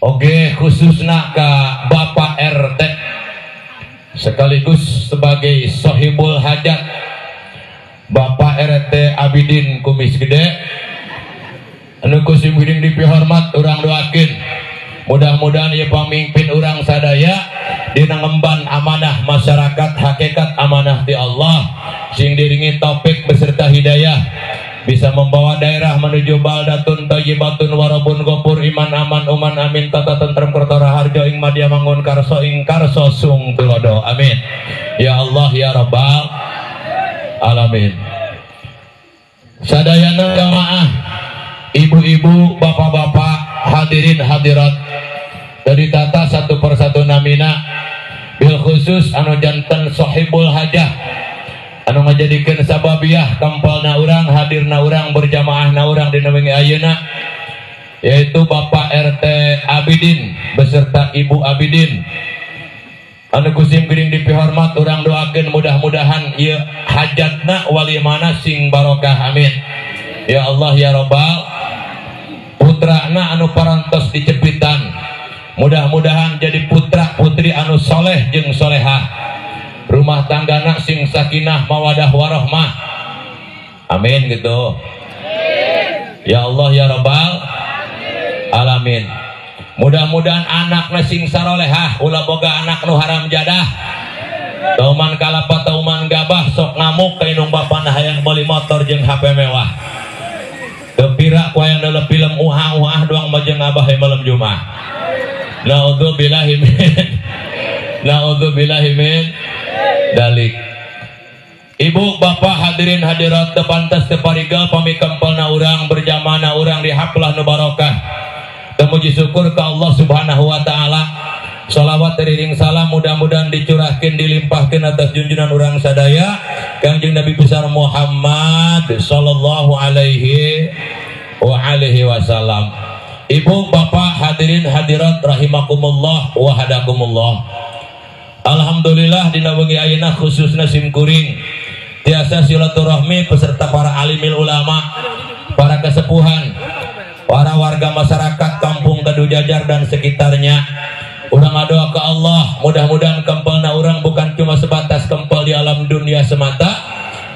Oke, khususna ka Bapak RT sekaligus sebagai sohibul hajat Bapak RT Abidin Kumis Gede anu ku sim kuring dipihormat, urang doakeun mudah-mudahan ieu pamimpin urang sadaya dina ngemban amanah masyarakat, hakikat amanah di Allah, sing diringi taufik beserta hidayah bisa membawa daerah menuju baldatun thayyibatun warabun gofur iman aman uman amin tata tentrem kerta raharjo ing madya mangun karso ing karso sung tulodo, amin ya Allah ya rabbal alamin. Sadayana jamaah, ibu-ibu, bapak-bapak, hadirin hadirat dari tata satu persatu namina, bil khusus anu janten sohibul hajah anu ngajadikeun sababiah kempelna urang, hadirna urang, berjamaahna urang dina wengi ayeuna, yaitu Bapak RT Abidin beserta Ibu Abidin anu ku sim kuring dipihormat, urang doakeun mudah-mudahan ieu hajatna walimana sing barokah, amin ya Allah ya Rabbal. Putrana anu parantos dicepitan mudah-mudahan jadi putra putri anu soleh jeung solehah, rumah tanggana sing sakinah mawadah warohmah, amin gitu ya Allah ya Rabbal alamin. Mudah-mudahan anakna sing sarolehah, ulah boga anak nu haram jadah, tauman kalapa tauman gabah sok ngamuk ka indung bapana hayang meuli motor jeung HP mewah. Teu pira ku hayang dalam film uha-uha doang mah jeung abah malam Jumat. Naudzubillahi min, naudzubillahi min dalik. Ibu bapak hadirin hadirat, teu pantas teu parigal pami kempelna urang berjamaah urang di haplah nu barokah. Temuji syukur ke Allah Subhanahu wa taala. Salawat teriring salam mudah-mudahan dicurahkan dilimpahkan atas junjungan urang sadaya Kangjeng Nabi besar Muhammad sallallahu alaihi wa alihi wasallam. Ibu bapak hadirin hadirat rahimakumullah wa hadakumullah. Alhamdulillah dina wengi ayeuna khususna sim kuring tiasa silaturahmi peserta para alimil ulama, para kesepuhan, para warga masyarakat kampung Kedu Jajar dan sekitarnya. Urang doa ke Allah mudah-mudahan kempelna urang bukan cuma sebatas kempel di alam dunia semata,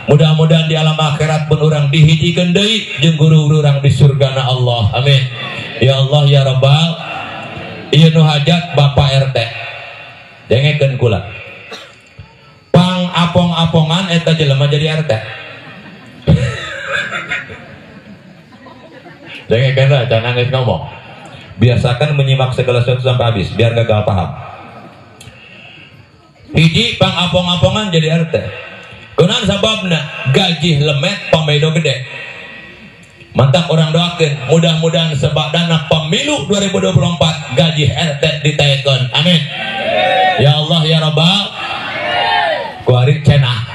mudah-mudahan di alam akhirat pun urang dihijikeun deui jeung guru-guru urang di surgana Allah, amin ya Allah ya Rabbal. Ieu nu hajat Bapak RT dengekeun kula, pang apong-apongan eta jelema jadi RT. Dengekeun lah, jangan nangis ngomong. Biasakan menyimak segala sesuatu sampai habis biar gagal paham. Hiji pang apong-apongan jadi RT. Kunaon sababna? Gaji lemet pambedo gede. Mantap orang doakeun mudah-mudahan sebadana pemilu 2024 gaji RT ditaekkeun, amin ya Allah ya Rabbal. Kuari cenah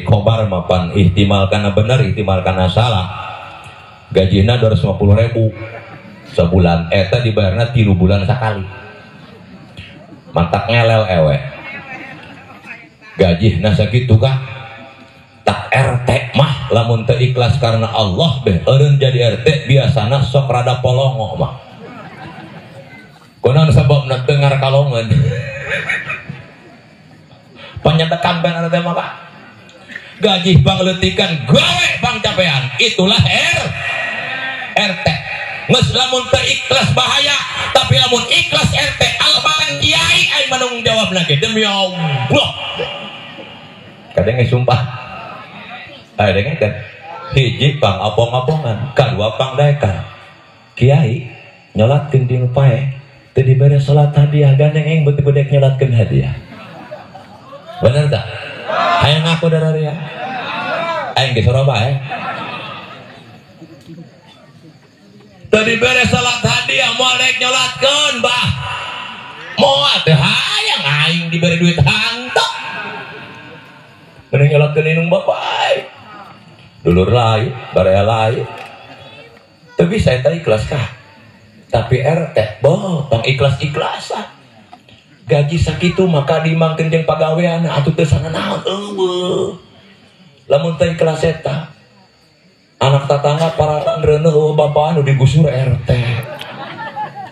kobar mapan ihtimal kana bener ihtimal kana salah. Gajina 250.000 sebulan, eta dibayarna 3 bulan sekali. Mantak ngelel ewe. Gajihna sakitu kah? Tak RT mah lamun teu ikhlas karena Allah beh eureun jadi RT biasana sok rada polongo mah. Kunaon sababna teu ngarkalongeun. Panyetekan ben RT mah kah? Gaji pangleutikan gawe pangcapean, itulah RT. Geus lamun teu ikhlas bahaya, tapi lamun ikhlas RT albaran kiai ai manung jawab lagi demi Allah. Kadang ge sumpah. Aya dengekeun. Hiji pang apong-apongan, kadua pang daekan. Kiai nyolatkeun di nu paeh, teu dibere salat hadiah gandeng aing beuti bedek nyolatkeun hadiah. Bener tak? Hayang ngaku dararia. Aing ge soroba eh. Tadi beres salat hadiah moal rek nyolatkeun bah. Moal teh hayang aing dibere duit hantok. Mending nyolatkeun indung bapak aing. Dulur lain, baraya lain. Teu bisa eta ikhlas kah? Tapi RT boh tong ikhlas-ikhlasan. Gaji sakitu maka dimangkeun jeung pagawean atuh teu sananaon eueuh. Lamun teh ikhlas eta anak tatangga para reuneuh bapak anu digusur RT.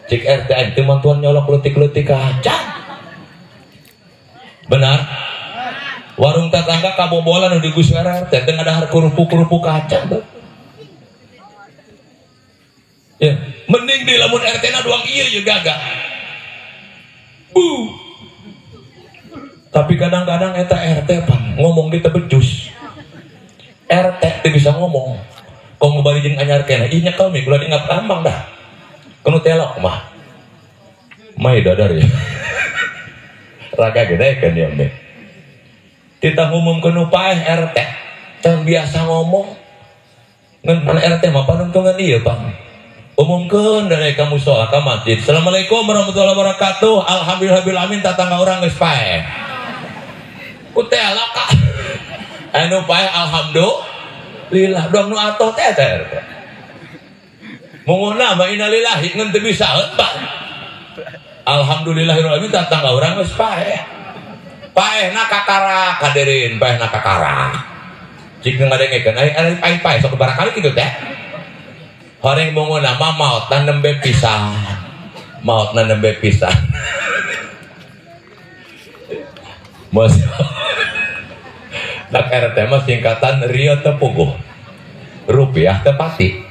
Cik RT aing teu mantuan nyolok leutik-leutik acan. Benar? Warung tetangga kabobolan nu digusur RT teu ngadahar kerupuk-kerupuk kacang tuh. Ya, mending di lamun RT na doang ieu ye gagah. Bu. Tapi kadang-kadang eta RT pan ngomong kita becus. RT teu bisa ngomong. Kong bari jeung anyar keneh, ih nyekel mi kula diingat ambang dah. Kenu telok mah. Mai dadar ya. Raga gede kan ya me. Kita ngumumkeun nu paeh RT. Can biasa ngomong. Ngan mana RT mah panungtungan ieu pan. Umumkeun dari ka musola ka masjid. Assalamualaikum warahmatullahi wabarakatuh. Alhamdulillah amin tatangga urang geus paeh. Ku telok ka. Anu paeh alhamdulillah doang nu atoh teh teh RT. Munguna mah innalillahi ngan teu bisa hebat. Alhamdulillahirabbil alamin tatangga urang geus paeh. Paehna kakara hadirin, paehna kakara. Cik ngadengekeun ai paeh sok barakali kitu teh. Horeng munguna mah maotna nembe pisan. Maotna nembe pisan. Mas Dak RT mah singkatan Rio Tepuguh. Rupiah tepati.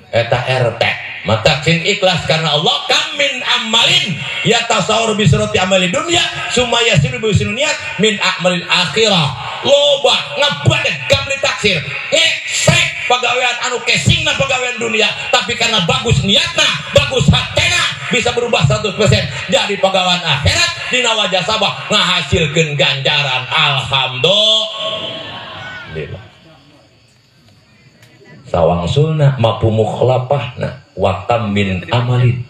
Eta RT. Mata sing ikhlas karena Allah kam min amalin yatasawwar bi surati amali dunya summa yasiru bi niat min a'malil akhirah. Loba ngebadet gamli taksir. Ngesek pagawean anu kesingna pagawean dunia, tapi karena bagus niatna, bagus hatena bisa berubah 100% jadi pagawean akhirat dina wajah sabah ngahasilkeun ganjaran. Alhamdulillah. Sawangsulna mapu mukhlafahna wa kam min amalin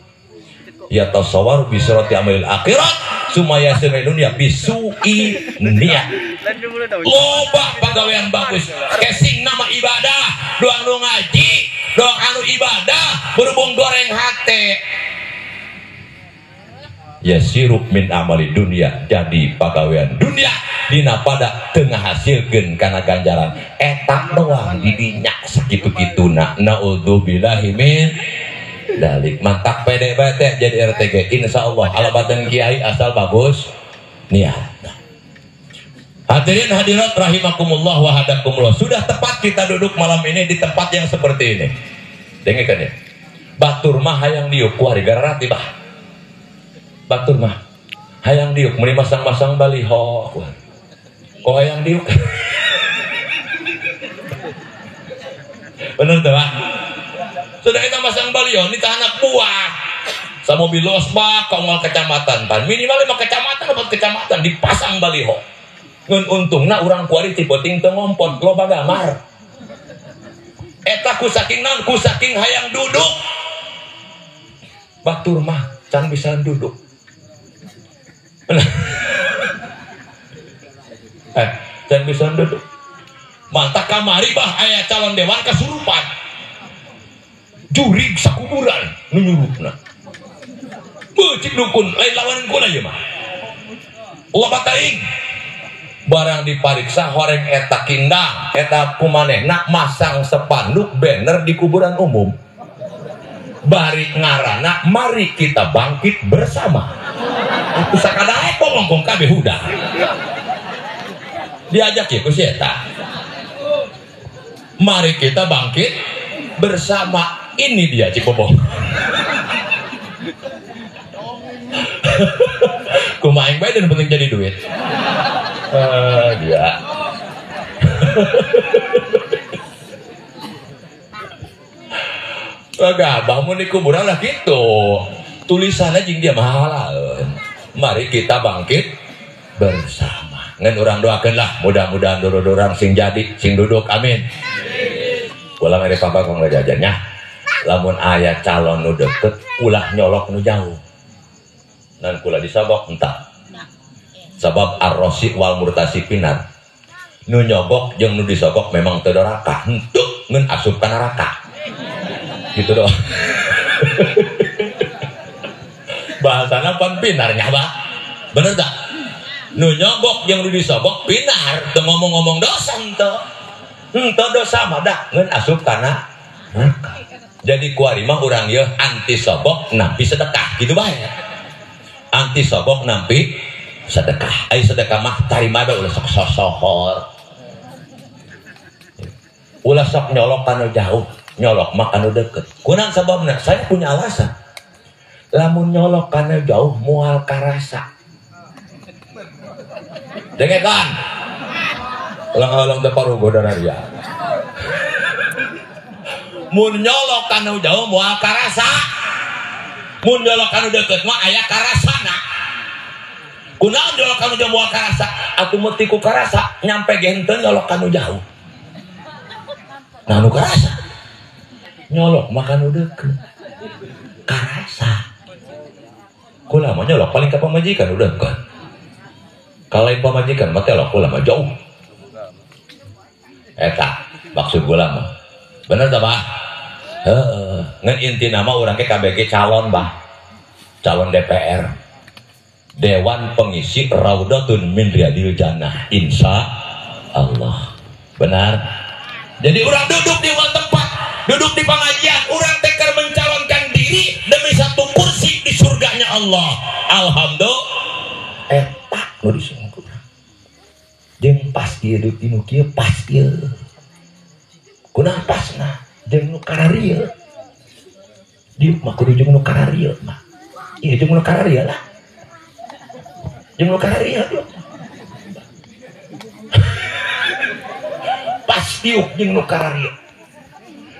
yatasawwaru bi surati amalil akhirat summa yasiru dunya bisu'i niat. Loba pagawean bagus kesing nama ibadah doang nu ngaji doang anu ibadah berhubung goreng hate yasiru min amali dunia jadi pagawean dunia dina pada tengah hasilkeun kana ganjaran eta doang didinya sakitu-kituna. Naudzubillahi min dalik. Mantak pede bae teh jadi RTG insyaallah alabatan kiai asal bagus niat. Hadirin hadirat rahimakumullah wa hadakumullah. Sudah tepat kita duduk malam ini di tempat yang seperti ini. Dengekeun ya. Batur mah hayang diuk kuari gararati bah. Batur mah hayang diuk meuni masang-masang baliho. Kok hayang diuk? Bener teh, Pak? Sudah kita masang baliho ni anak buah. Sama mobil losbak ka unggal kecamatan pan. Minimal 5 kecamatan 4 kecamatan dipasang baliho. Ngan untungna urang kuari ti penting teu ngompot loba gamar. Eta ku saking naon? Ku saking hayang duduk. Batur mah can bisa duduk. Can bisa duduk. Mantap kamari bah aya calon dewan kasurupan. Jurig sakuburan nu nyurupna. Beuh cik dukun lain lawanan kula ieu mah. Loba teuing. Barang dipariksa horeng eta kindang eta kumanehna masang spanduk banner di kuburan umum. Bari ngarana mari kita bangkit bersama. Aku sakadaek ngomong kabeh huda. Diajak ya ku si eta. Mari kita bangkit bersama. Ini dia cik bobong. Kumaha aing bae dan penting jadi duit. Dia. Gabah mun di kuburan lah gitu. Tulisannya jeung dia mahalaeun. Mari kita bangkit bersama. Ngan urang doakeun lah, mudah-mudahan dulur-dulur sing jadi, sing duduk, amin. Ulah mere papa kong jajannya. Lamun aya calon nu deket, ulah nyolok nu jauh. Nan kula disogok entah. Sabab ar-rosi wal murtasi pinar. Nu nyogok jeung nu disogok memang teu doraka, henteu ngeun asup ka neraka. Gitu doang. Bahasana pan pinarnya, Pak. Bener tak? Nu nyogok jeung nu disogok pinar, teu ngomong-ngomong dosa henteu. Henteu dosa mah dah ngeun asup kana neraka. Jadi kuari mah urang yeuh anti sobok nampi sedekah gitu bae. Anti sobok nampi sedekah. Ai sedekah mah tarima bae ulah sok sosohor. Ulah sok nyolok kanu jauh, nyolok mah kanu deket. Kunaon sababna? Saya punya alasan. Lamun nyolok kanu jauh moal karasa. Dengekan. Ulang-ulang teh parugo dararia. Mun nyolok kanu jauh moal karasa. Mun nyolok kanu deket mah aya karasana. Kunaon nyolok kanu jauh moal karasa? Atuh mun ti ku karasa nyampe ge henteu nyolok kanu jauh. Nah nu karasa. Nyolok mah kanu deket. Karasa. Kula mah nyolok paling ka pamajikan udah kan. Kalau pamajikan mah telok kula mah jauh. Eta maksud kula mah. Bener tah, Bah? Heeh. Ngan intina mah urang ge KBG calon, Bah. Calon DPR. Dewan Pengisi Raudatun min Riyadil Jannah. Insya Allah. Benar? Jadi urang duduk di one tempat, duduk di pengajian, urang teh keur mencalonkan diri demi satu kursi di surganya Allah. Alhamdulillah. Eta nu disebut urang. Jeung pas ieu di nu kieu pas ieu. Kunaon pasna? Jeung nu kararieu. Diuk mah kudu jeung nu kararieu mah. Ieu jeung nu kararieu lah. Jeung nu kararieu diuk. Pas diuk jeung nu kararieu.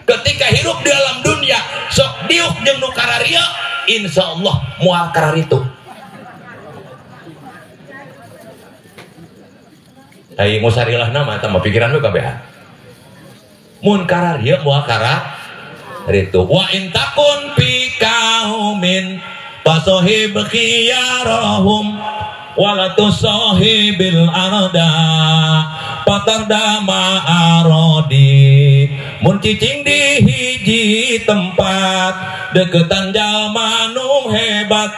Ketika hirup di alam dunia sok diuk jeung nu kararieu, insyaallah moal kararitu. Ai musarilah nama eta mah pikiran lu kabehan. Mun kararieu moal kararitu. Wa in takun fi kaumin fasohib khiyarahum wala tusahibil arda patarda ma'arodi. Mun cicing di hiji tempat deketan jalma nu hebat,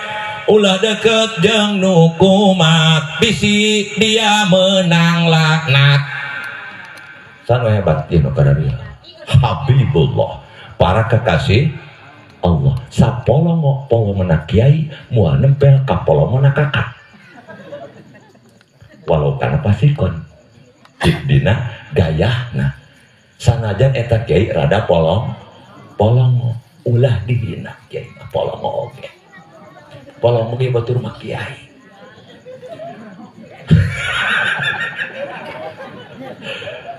ulah deket jeung nu kumat, bisi dia menang laknat. Sanu hebat ieu nu kararieu. Habibullah, para kekasih Allah. Sapolongo polongona kiai moal nempel ka polongona kakak. Walau kana pasikon dina gayahna. Sanajan eta kiai rada polong polongo, ulah dihina kiai mah polongo oge. Polongo ge batur mah kiai.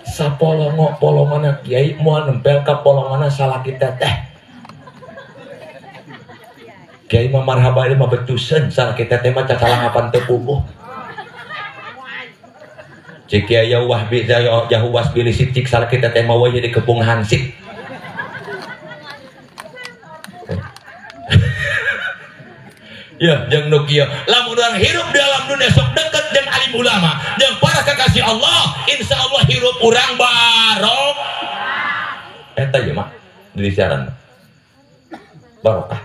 Sapolongo polongona kiai moal nempel ka polongona salaki teteh. Kiai mah marhaba ieu mah betuseun, salaki teteh mah cacalangapan teu puguh. Cik kiai yauwah bi jahuwas bilih cik salaki teteh mah we jadi kepung hansip. Ya, jeung nu kieu. Lamun urang hirup di alam dunia sok deket jeung alim ulama, jeung para kekasih Allah, insyaallah hirup urang barok. Eta ieu mah di siaran. Barokah.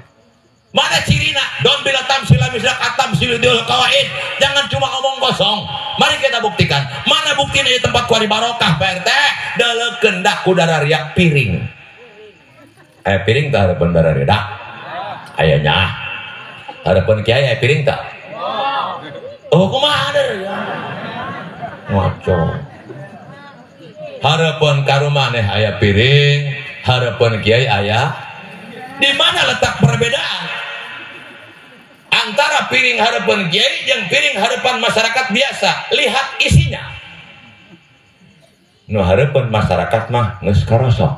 Mana cirina? Don bila tamsila mislak atamsilu dil qawaid. Jangan cuma omong kosong. Mari kita buktikan. Mana buktina di tempat kuari barokah, Pak RT? Deleukeun dak ku darariak piring. Piring tah harapan darariak dak. Aya nya. Harapan kiai aya piring tak? Oh, kumaha ya? Ngaco. Harapan karumaneh aya piring, harapan kiai aya. Di mana letak perbedaan antara piring harapan kiai jeung piring harapan masyarakat biasa? Lihat isinya. Nu harapan masyarakat mah geus karosok.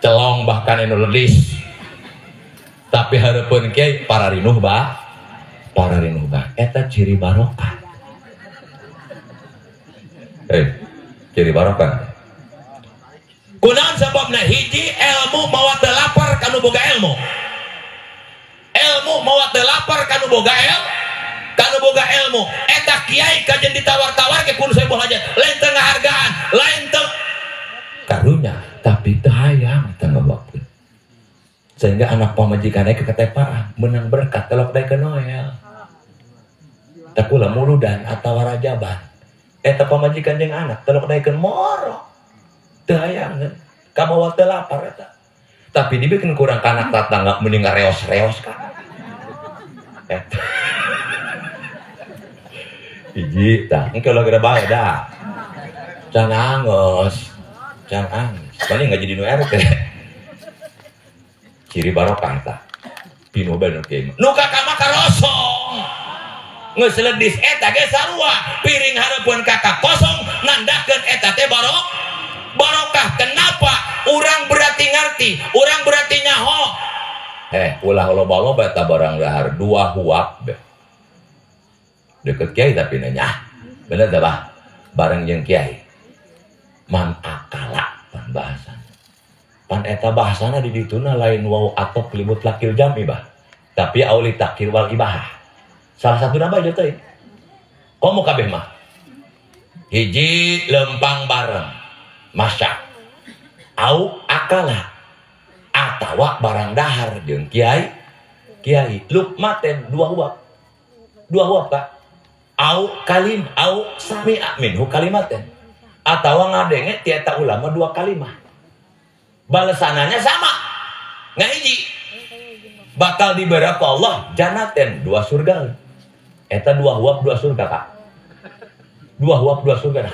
Celong bahkan anu lelis. Tapi harapan kiai pararinuh bah, pararinuh bah. Eta ciri barokah. Ciri barokah. Kunaon sababna? Hiji, ilmu mawa teu lapar kanu boga ilmu. Ilmu mawa teu lapar kanu boga ilmu. Kanu boga ilmu. Eta kiai kajen ditawar-tawar ke kun sebuah hajat. Lain teu ngahargaan, lain teu karunya, tapi teu hayang teu ngabakeun. Sehingga anak pamajikanna keketepaan, menang berkat telok dae ke Noel. Takula muludan atawa rajaban. Eta pamajikan jeung anak telok daekeun moro. Teu hayangeun. Kabawa teu lapar eta. Tapi dibikin kurang kanak tatangga mending ngareos-reos ka. Eta. Hiji tah, engke ulah geura bae dah. Can angos. Can angos. Paling nggak jadi nu RT. Ciri barokah tah. Pinu bae nu kieu. Nu kakak mah karosong. Geus ledis eta ge sarua, piring hareupeun kakak kosong nandakeun eta teh barokah. Kenapa? Urang berarti ngarti, urang berarti nyaho. Ulah loba-loba eta barang dahar dua huap be. Deket kiai tapi nanya, bener teh bah? Bareng jeung kiai. Man akala pan bahasana. Pan eta bahasana di dituna lain wau atop limut lakil jami bah. Tapi auli takir wal ibahah. Salah satu nama aja teh. Komo kabeh mah. Hiji lempang bareng. Masak. Au akala. Atawa barang dahar jeung kiai. Kiai lukmaten dua huap. Dua huap kak. Au kalim au sami'a minhu kalimaten. Atawa ngadenge ti eta ulama dua kalimah. Balesananya sama. Ngahiji. Bakal diberi ku Allah janaten dua surga. Eta dua huap dua surga kak. Dua huap dua surga.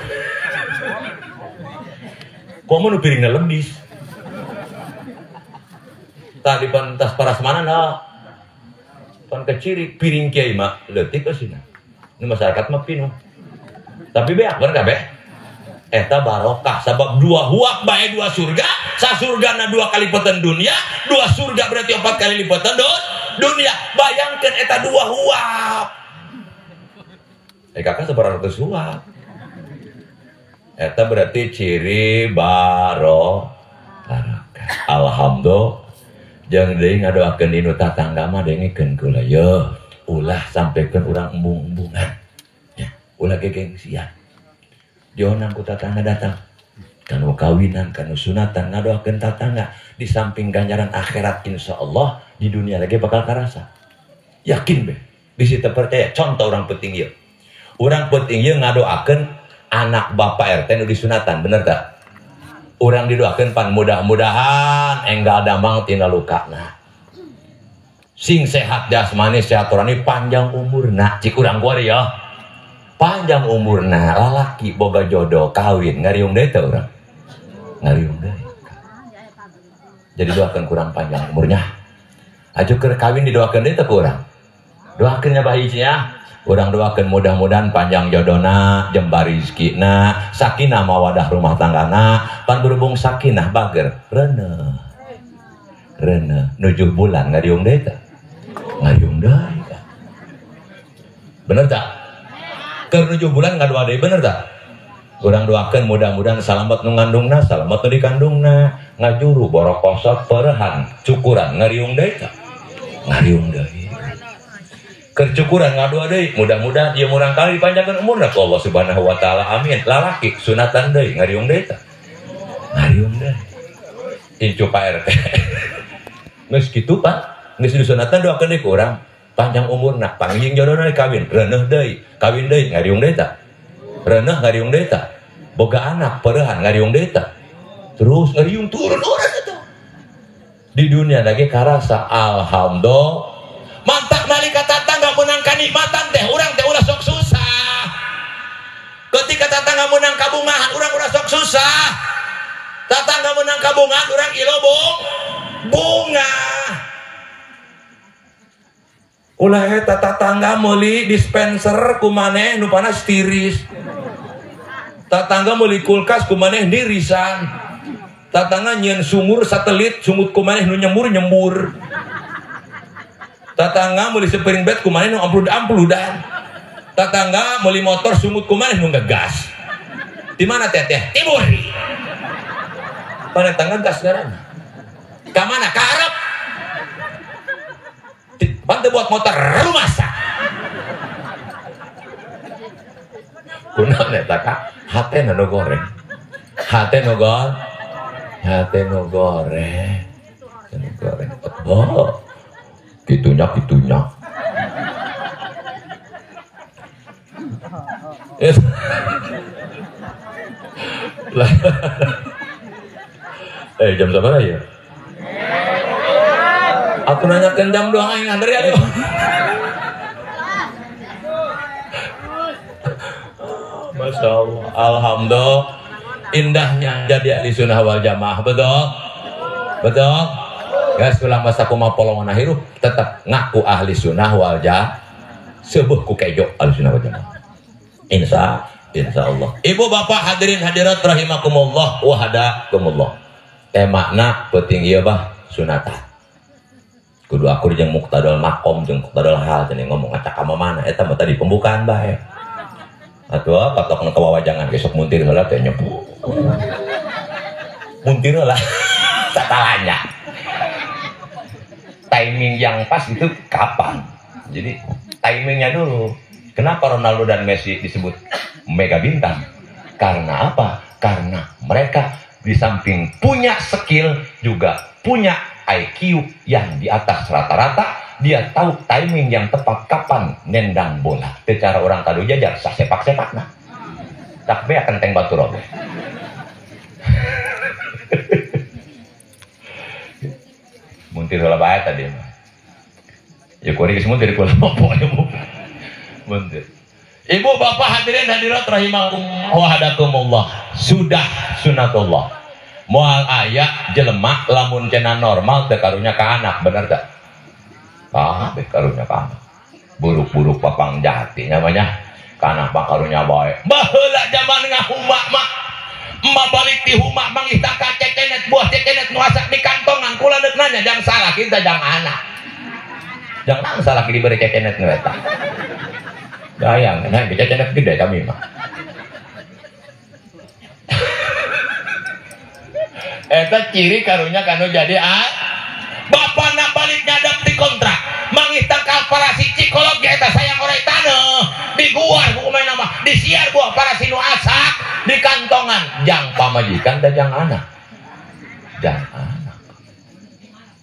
Komo nu piringna lembis. Tadi pantas parasmanan nah. Pan keciri piring kiai mah leutik eusina. Nu masyarakat mah pinuh. Tapi beak bener kabeh. Eta barokah sabab dua huap bae dua surga, sasurgana dua kali lipatan dunia, dua surga berarti 4 kali lipatan dunia. Bayangkan eta dua huap. Kakak sabaraha ratus huap. Eta berarti ciri barokah. Alhamdulillah. Jeung deui ngadoakeun inu tatangga mah dengekeun kula yeuh. Ulah sampaikan urang embung-embungan. Ya, ulah gegengsian. Dionang ku tatangga datang. Kanu kawinan, kanu sunatan ngadoakeun tatangga di samping ganjaran akhirat insyaallah di dunia lagi bakal karasa. Yakin be. Bisi teu percaya contoh urang penting ieu. Urang penting ieu ngadoakeun anak bapak RT nu disunatan, bener tak? Urang didoakeun pan mudah-mudahan enggal damang tina lukana. Sing sehat jasmani sehat rohani panjang umurna cik urang kuari ya. Panjang umurna lalaki boga jodoh kawin ngariung deui teh urang. Ngariung deui. Jadi doakeun kurang panjang umurnya. Aju keur kawin didoakeun deui teh ku urang. Doakeun nya bah hiji nya. Urang doakeun mudah-mudahan panjang jodona, jembar rezekina, sakinah mawadah rumah tanggana, pan berhubung sakinah bager, reuneuh. Reuneuh nujuh bulan ngariung deui teh. Ngariung deui. Bener tak? Keur 7 bulan ngadoa deui bener tak? Urang doakeun mudah-mudahan salamet nu ngandungna, salamet nu dikandungna, ngajuru borokosot perehan, cukuran ngariung deui tak? Ngariung deui. Keur cukuran ngadoa deui, mudah-mudahan ieu murang kali dipanjangkeun umurna ku Allah Subhanahu wa taala. Amin. Lalaki sunatan deui ngariung deui tak? Ngariung deui. Incu Pak RT. Geus kitu Pak, geus disunatan doakeun deui ku urang. Panjang umurna, pangjing jodona kawin, reuneuh deui, kawin deui ngariung deui tah. Reuneuh ngariung deui tah. Boga anak perehan ngariung deui tah. Terus ngariung turun urang eta. Di dunia lagi karasa alhamdulillah. Mantak nalika tatangga menang kanikmatan teh urang teh ulah sok susah. Ketika tatangga menang kabungahan urang ulah sok susah. Tatangga menang kabungahan urang ilobong bunga. Ulah eta tatangga meuli dispenser ku maneh nu panas tiris. Tatangga meuli kulkas ku maneh nirisan. Tatangga nyieun sumur satelit sungut ku maneh nu nyembur-nyembur. Tatangga meuli sepiring bed ku maneh nu amplud-ampludan. Tatangga meuli motor sungut ku maneh nu ngegas. Di mana teteh? Timur. Mana tangga gas ngaranna? Ka mana? Ka Arab. Bantu buat motor rumasa. Kunaon eta ka? Hate nu goreng. Hate nu goreng. Hate nu goreng. Nu goreng. Oh. Kitunya kitunya. Yes. Jam sabaraha ya? Aku nanyakeun jam doang aing ngantri atuh. Masya Allah, alhamdulillah, indahnya jadi ahli sunnah wal jamaah, betul? Betul? Guys, ulang masa kuma polongan hirup tetap ngaku ahli sunnah wal jamaah, sebuh ku kejo ahli sunnah wal jamaah. Insya Allah. Ibu bapak hadirin hadirat rahimakumullah wa hadakumullah. Temana penting ieu bah sunatan. Kudu akur jeung muqtadal makom jeung muqtadal hal teh ngomong ngacak ka mana eta mah tadi pembukaan bae. Atuh patok nu kawawajangan besok muntir heula teh nyepu. Muntir heula. Satalanya. Timing yang pas itu kapan? Jadi timingnya dulu. Kenapa Ronaldo dan Messi disebut mega bintang? Karena apa? Karena mereka di samping punya skill juga punya IQ yang di atas rata-rata. Dia tahu timing yang tepat kapan nendang bola. Secara orang kadu jajar sah sepak-sepak nah. Tak be akan teng batu robe. Muntir heula bae tadi mah. Ya kuari geus muntir kula poe muntir. Ibu bapak hadirin hadirat rahimakumullah wa hadakumullah. Sudah sunatullah. Moal aya jelema lamun cenah normal teu karunya ka anak, bener teu? Ah, karunya ka anak. Buruk-buruk papang jati namanya. Ka anak mah karunya bae. Baheula jaman ngahuma mah. Emak balik di huma mangihta ka cecenet buah cecenet nu asak di kantongan kula deuk nanya jang salah kita jang anak. Jangan salah diberi cecenet nu eta. Bayang, nah cecenet gede kami mah. Eta ciri karunya kanu jadi ah. Bapak nak balik nyadap di kontrak mangihta kalparasi psikologi eta sayang orai taneuh diguar ku kumaha nama disiar buah parasi nu asak di kantongan jang pamajikan da jang anak. Jang anak.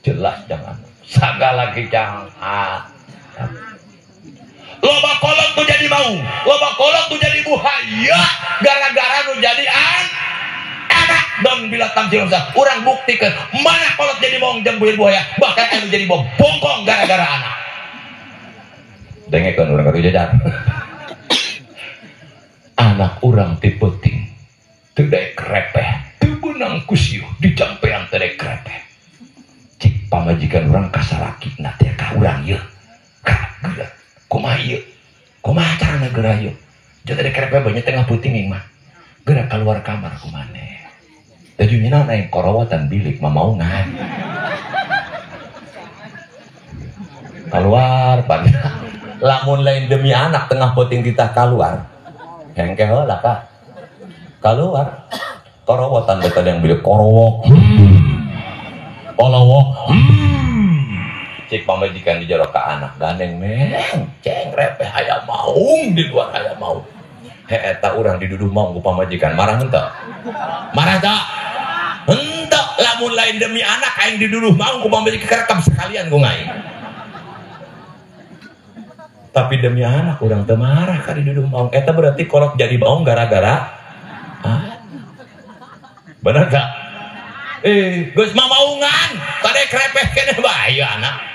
Jelas jang anak. Sagala ge jang anak. Loba kolot nu jadi mau, loba kolot nu jadi buhaya gara-gara nu jadi anak. Dan bila tamsil urang buktikan mana kolot jadi maung jeung buaya, bahkan anu jadi bongkong gara-gara anak. Dengekeun urang kadu jajar. Anak urang ti peuting teu daek repeh, teu beunang ku siuh dijampean teu daek repeh. Cik pamajikan urang ka salakina teh ka urang ieu. Ka geura kumaha ieu? Kumaha carana geura ieu? Jeung teu daek repeh banyak tengah peuting mah. Geura keluar kamar kumaneh. Jadi nyina naik korowatan bilik mamaungan. Keluar pan. Lamun lain demi anak tengah peuting kita keluar. Hengke heula Kak. Keluar. Korowotan teh yang bilik korowok. Kolowok. Cik pamajikan di jero ka anak gandeng meng ceng repeh aya maung di luar aya maung. He eta urang diduduh maung ku pamajikan marah henteu? Marah teu? Henteu, lamun lain demi anak aing diduduh maung ku pamajikan kerekam sekalian ku ngaing. Tapi demi anak urang teu marah ka diduduh maung. Eta berarti kolot jadi maung gara-gara anak. Bener gak? Geus mamaungan, tade krepeh keneh bae anak.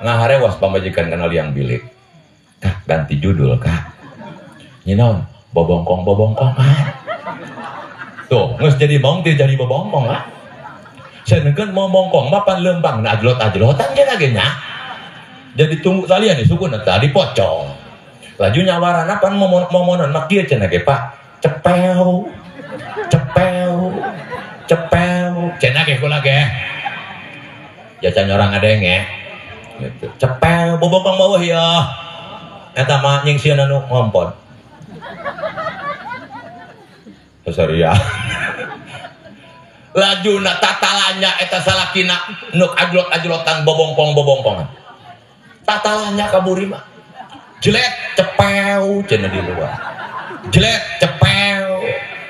Ngaharewas pamajikan kana liang bilik. Kak, ganti judul, Kak. Nyinaon? Bobongkong-bobongkongan. Tuh, geus jadi maung teu jadi bobongkong ah. Sedengkeun momongkong mah pan leumpang na ajlot-ajlotan ge lagi nya. Jadi tunggu kalian nih sukuna tadi pocong. Laju nyawarana pan momonon mah kieu cenah ge Pak. Cepeu. Cepeu. Cepeu. Cenah ge kula ge. Jajan orang ngadenge. Gitu. Cepeu bobongkong bawah ya. Eta mah nyingsian anu ngompon. Sorry ya. Lajuna tatalanya eta salakina nuk ajlot-ajlotan bobongkong-bobongkongan. Tatalanya kaburi mah. Jelek cepeu cenah di luar. Jelek cepeu.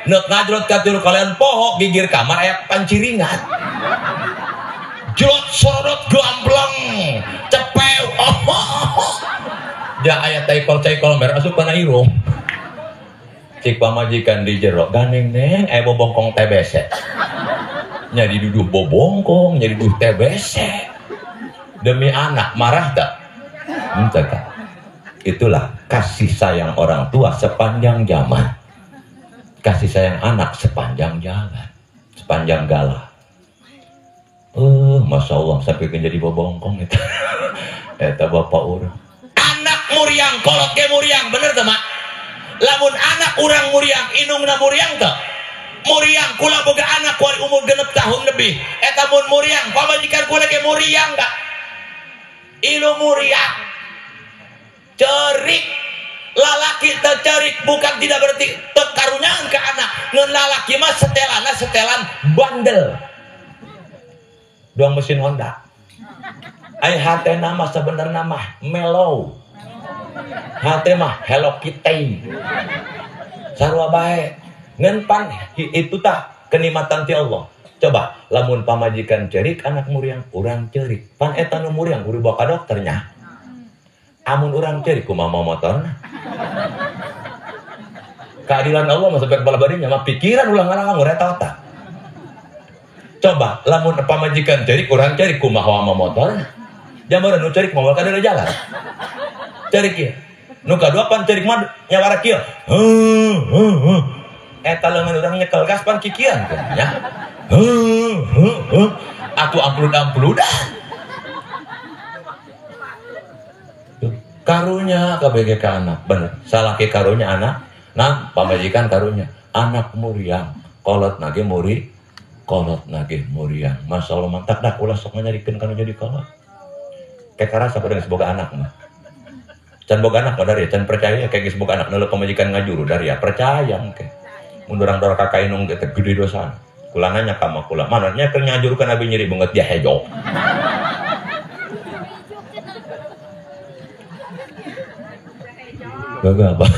Nuk ngajlot ka tilu kalian poho gigir kamar aya panciringan. Jelot sorot gamblang cepeu. Oh. Ja aya taikol-taikol mer asup kana irung. Cik pamajikan di jero gandeng neng aya bobongkong TBC. Nya diduduh bobongkong, nya diduduh TBC. Demi anak marah tak? Entah tak. Itulah kasih sayang orang tua sepanjang zaman. Kasih sayang anak sepanjang jalan, sepanjang galah. Masya Allah sampai jadi bobongkong itu. Eta bapak urang. Anak muriang, kolot ke muriang, bener teu mak? Lamun anak urang muriang, indungna muriang teu? Muriang, kula boga anak kuari umur 6 tahun lebih. Eta mun muriang, pamajikan kula ge muriang gak? Ilu muriang. Cerik. Lalaki tercerik bukan tidak berarti tekarunyaan ke anak. Ngan lalaki mah setelana setelan bandel. Doang mesin Honda. Ai hate nama sebenarnya mah mellow. Hate mah Hello Kitty. Sarua bae. Ngan pan itu tah kenikmatan ti Allah. Coba lamun pamajikan cerik anak muriang, urang cerik. Pan eta nu muriang kudu bawa ka dokternya. Amun urang cerik kumaha motorna. Keadilan Allah mah sampai kepala badinya mah pikiran ulah ngarang eta otak. Coba lamun pamajikan cerik urang cerik kumaha motorna. Jambaran nu cerik moal ka jalan. Cerik ieu. Nu kadua pan cerik mah nyawara kieu. Heuh. Eta leungeun urang nyekel gas pan kikian nya. Heuh. Atuh amplud-ampludan. Karunya KBG ke anak, bener. Salaki karunya anak, nah pamajikan karunya anak muriang, kolot nage muri, kolot nage muriang. Masya Allah mantap dah, ulah sok nyarikeun kanu jadi kolot. Kayak karasa pada geus boga anak mah. Can boga anak mah dari, can percaya kayak geus boga anak neuleuh pamajikan ngajuru dari ya percaya engke. Mun urang doraka ka indung ge teh gede dosana. Kula nanya ka mah kula, mana nya keur ngajurukan abi nyeri beungeut dia hejo. Gagal apa?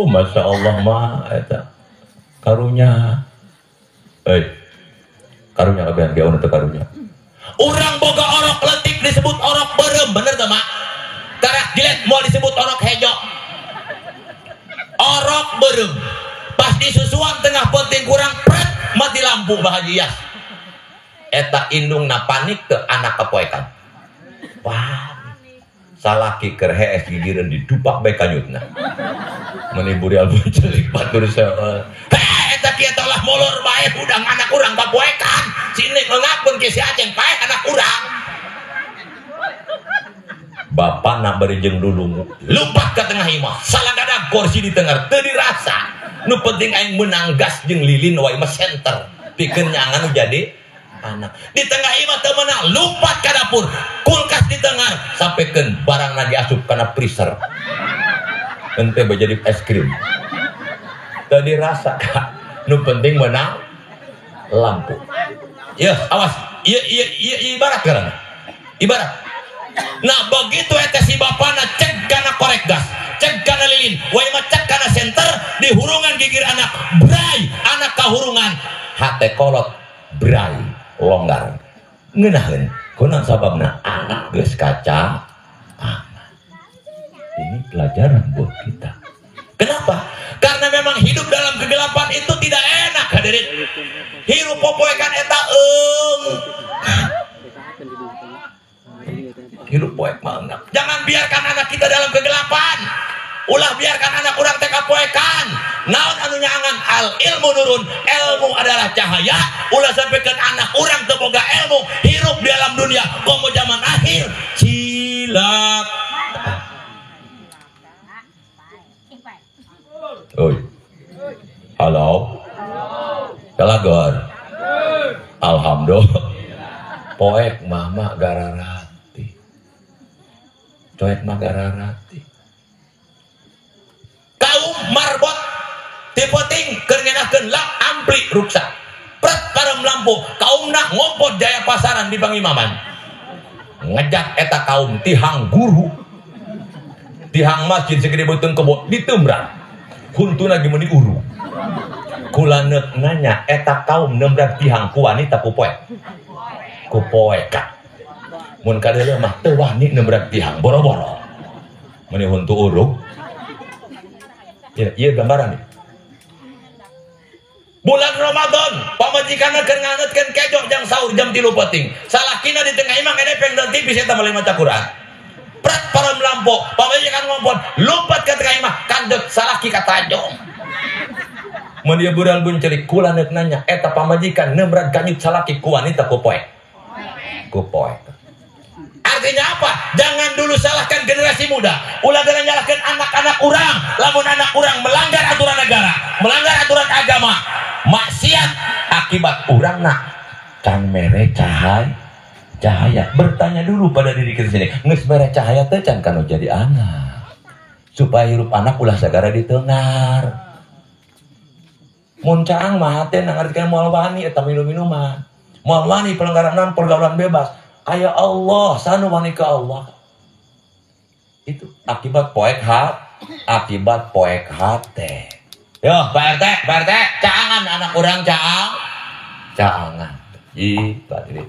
Masya Allah mah eta karunya. Karunya kabehan ge teu karunya. Urang boga orok letik disebut orok beureum, bener teu mak? Karak jilet moal disebut orok hejo. Orok beureum. Pas disusuan tengah penting kurang pret mati lampu bahagia. Eta indungna panik teu anak kapoekan. Wah. Salaki keur hees gigireun didupak bae kanyutna. Meni burial celik batur seueur. Heh eta kieu teh molor bae hudang anak urang kapoekan. Sini ngeunakeun ke si Aceng paeh anak urang. Bapak nak bari jeung dulungu, lompat ke tengah imah. Salagadag kursi di tengah teu dirasa. Nu penting aing meunang gas jeung lilin wae mah center. Pikeun nyangan jadi anak. Di tengah imah teu meunang, lompat ka dapur, kulkas di tengah, sampaikan barang lagi asup kana freezer. Ente jadi es krim. Teu dirasa kak. Nu penting menang lampu. Ya, awas. Iya ibarat karena. Ibarat. Nah, begitu eta si bapana cek kana korek gas, cek kana lilin, wae mah cek kana senter di hurungan gigir anak, bray, anak kahurungan, hate kolot, bray, longgar. Ngeunaheun, kunaon sababna anak geus kaca aman. Ini pelajaran buat kita. Kenapa? Karena memang hidup dalam kegelapan itu tidak enak, hadirin. Hirup popoekan eta eung. Hirup poek mah eungap. Jangan biarkan anak kita dalam kegelapan. Ulah biarkan anak urang teh kapoekan. Naon anu nyaangan al ilmu nurun. Ilmu adalah cahaya. Ulah sampaikan anak urang teu boga ilmu hirup di alam dunia. Komo zaman akhir cilak. Oi. Halo. Kalagor. Alhamdulillah. Poek mama gararati. Coek mah gararati. Kaum marbot tipoting keur ngeunahkeun lak ampli ruksak. Pret parem lampu, kaumna ngompot jaya pasaran di pangimaman. Ngejak eta kaum tihang guru. Tihang masjid segede beuteung kebo ditembrang. Huntuna ge meuni uru. Kula neuk nanya eta kaum nembrang tihang ku wanita ku poek. Ku poek ka. Mun kadeuleuh mah teu wani nembrang tihang boro-boro. Meuni huntu urug. Ya, iya gambaran nih. Bulan Ramadan, pamajikanna keur ngangetkeun kejo jang sahur jam 3 peuting. Salakina di tengah imah ngedepeng dan TV eta meuli maca Quran. Prat param lampo, pamajikan ngompon, lompat ke tengah imah, kandek salaki ka tajong. Mun ieu bural buncerik kula neuk nanya, eta pamajikan neumrad kanyut salaki ku wanita ku poek. Ku poek. Artinya apa? Jangan dulu salahkan generasi muda. Ulah jangan nyalahkan anak-anak urang. Lamun anak urang melanggar aturan negara, melanggar aturan agama, maksiat akibat urang nak can mere cahaya. Bertanya dulu pada diri kita sendiri, geus mere cahaya teh can kanu jadi anak. Supaya hirup anak ulah sagara ditengar. Mun caang mah teh ngartikeun moal wani eta minum-minuman. Moal wani pelanggaran pergaulan bebas. Aya Allah, sanu wani ka Allah. Itu akibat poek hat, akibat poek hate. Yo, Pak RT, Pak RT, caangan anak urang caang. Caangan. Ih, Pak Diri.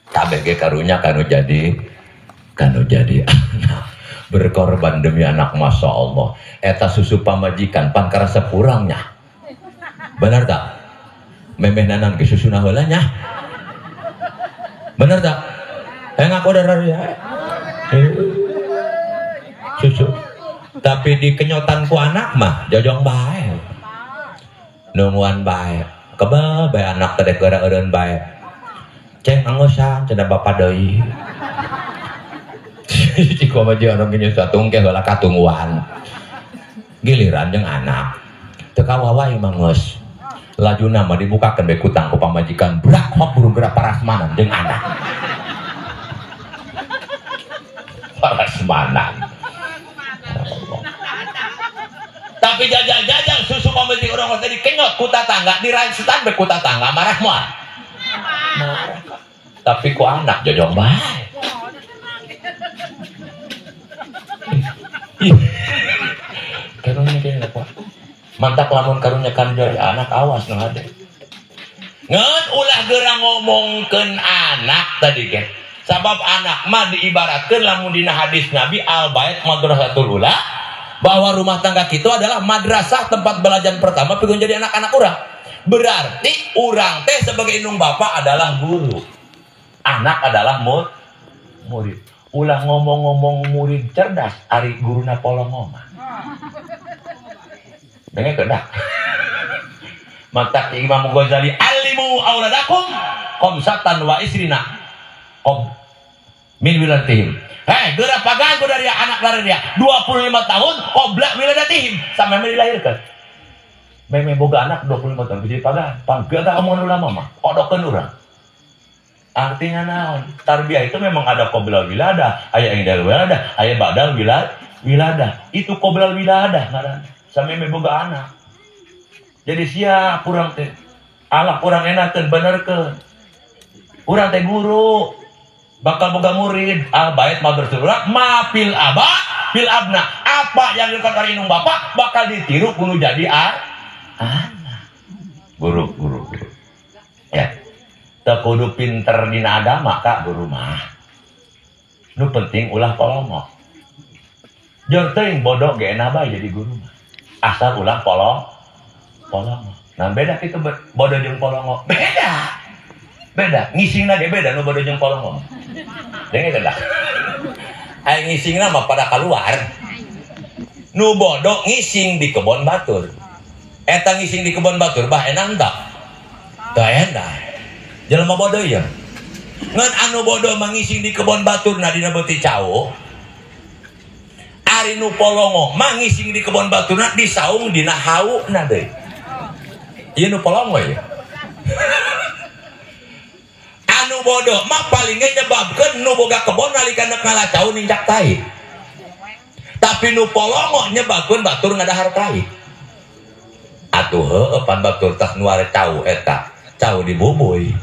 Kabeh ge karunya kanu jadi anak. Berkorban demi anak, Masya Allah. Eta susu pamajikan pan karasa kurangnya. Benar tak? Memeh nanan ke susuna heula nya. Benar tak? Ngaku darah ya. Susu. Tapi di kenyotan ku anak mah jojong bae. Nungguan bae. Kebal bae anak teh gara eureun bae. Ceng anggosan cenah bapak deui. Cik mah jeung anu nyusu tungke heula katungguan. Giliran jeung anak. Teu kawawai mah geus. Lajuna mah dibukakeun bae kutang ku pamajikan. Brak hop burung geura parasmanan jeung anak. Parasmanan. Tapi jajal-jajal susu pamajikan urang teh dikenyot ku tatangga, diransetan bae ku tatangga marah moal. Marah. Tapi ku anak jojong bae. Karunya kayaknya apa? Mantap lamun karunya kan jadi anak awas nu hade. Ngeun ulah geura ngomongkeun anak tadi ge. Sabab anak mah diibaratkeun lamun dina hadis Nabi al bait madrasatul ula, bahwa rumah tangga kita adalah madrasah tempat belajar pertama pikeun jadi anak-anak urang. Berarti urang teh sebagai indung bapak adalah guru. Anak adalah murid. Ulah ngomong-ngomong murid cerdas ari guruna polongo mah. Dengekeun dah. Maka Imam Ghazali alimu auladakum khamsatan wa isrina qob min wiladatihim. Hei, geura pagan ku dari anak dari dia 25 tahun qabla wiladatihim sampai dilahirkan. Meme boga anak 25 tahun jadi pagan. Panggeut tah omongan ulama mah, kodokeun urang. Artinya naon? Tarbiyah itu memang ada qoblal wiladah, aya indal wiladah, aya badal wiladah. Itu qoblal wiladah ngaranna. Sampai boga anak. Jadi siap urang teh. Alak urang enakeun benerkeun. Urang teh guru bakal boga murid. Al bait madrasah ma fil aba fil abna. Apa yang dilakukan oleh indung bapak bakal ditiru kudu jadi anak. Guru, guru, guru. Ya. Teu kudu pinter dina agama ka guru mah. Nu penting ulah polongo. Jeung teuing bodoh ge enak bae jadi guru mah. Asal ulah polongo. Nah beda kitu bodoh jeung polongo. Beda. Beda, ngisingna ge beda nu bodoh jeung polongo. Denge teh dah. Aya ngisingna mah pada keluar. Nu bodoh ngising di kebon batur. Eta ngising di kebon batur bah enak tah? Teu enak. Jelema bodoh ya. Ngan anu bodoh mah ngising di kebon batur na dina beuti cau. Ari nu polongo mah ngising di kebon baturna disaung dina hauna deui. Ieu nu polongo ya. Anu bodoh mah paling ge nyebabkeun nu boga kebon nalika neuk ngalacau nincak tai. Tapi nu polongo nyebabkeun batur ngadahar tai. Atuh heueuh pan batur tah nu are cau eta, cau dibubuy.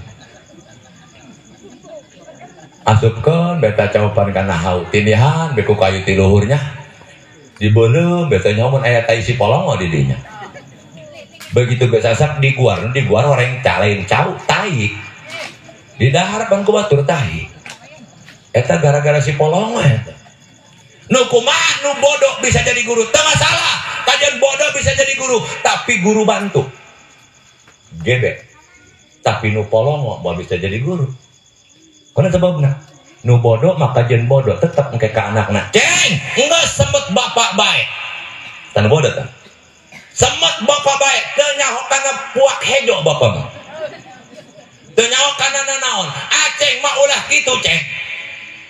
Asupkeun beta cau pan kana hau tindihan be ku kayu ti luhurnya. Dibeuleum beta nyaho mun aya tai si polongo di dinya. Begitu geus asak diguar oreng calain cau tai. Di dahar pan ku batur tai. Eta gara-gara si polongo eta. Nu kumaha nu bodoh bisa jadi guru, teu masalah. Kajian bodoh bisa jadi guru, tapi guru bantu. GB. Tapi nu polongo moal bisa jadi guru. Karena sebabna nu bodoh maka jen bodoh tetep engke ka anakna. Ceng, enggeus semet bapak bae. Tan bodoh tah. Semet bapak bae teu nyaho kana puak hejo bapak mah. Teu nyaho kana nanaon. Aceng mah ulah kitu ceng.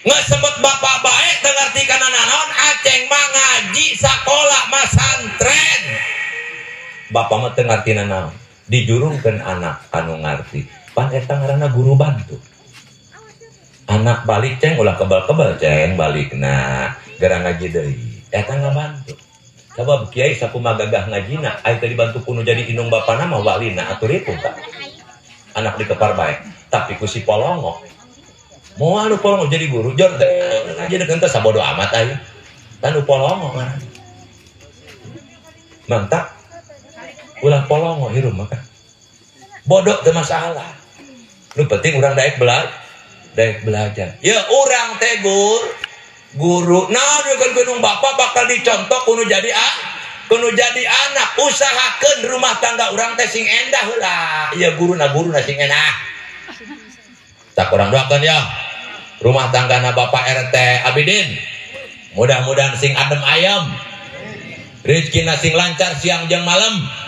Geus semet bapak bae teu ngarti kana nanaon, aceng mah ngaji sakola masantren. Bapak mah teu ngarti nanaon. Dijurungkeun anak anu ngarti. Pan eta ngaranna guru bantu. Anak balik ceng ulah kebal-kebal ceng balikna gara ngaji deui. Eta ngabantu. Sabab kiai sakumaha gagah ngajina, ai teu dibantu kuno jadi indung bapana mah walina atur itu tah. Anak dikepar bae, tapi ku si polongo. Moal nu polongo jadi guru, jor teh ngaji deuk henteu sabodo amat aing. Tah nu polongo ngaranna. Mantap. Ulah polongo hirup mah. Bodoh teu masalah. Nu penting urang daek belajar. Ya urang teh guru. Naon kan gunung bapak bakal dicontoh kudu jadi kudu jadi anak. Usahakeun rumah tangga urang teh sing endah heula. Ya guruna sing enak. Tak urang doakeun ya. Rumah tanggana Bapak RT Abidin. Mudah-mudahan sing adem ayem. Rezekina sing lancar siang jeung malam.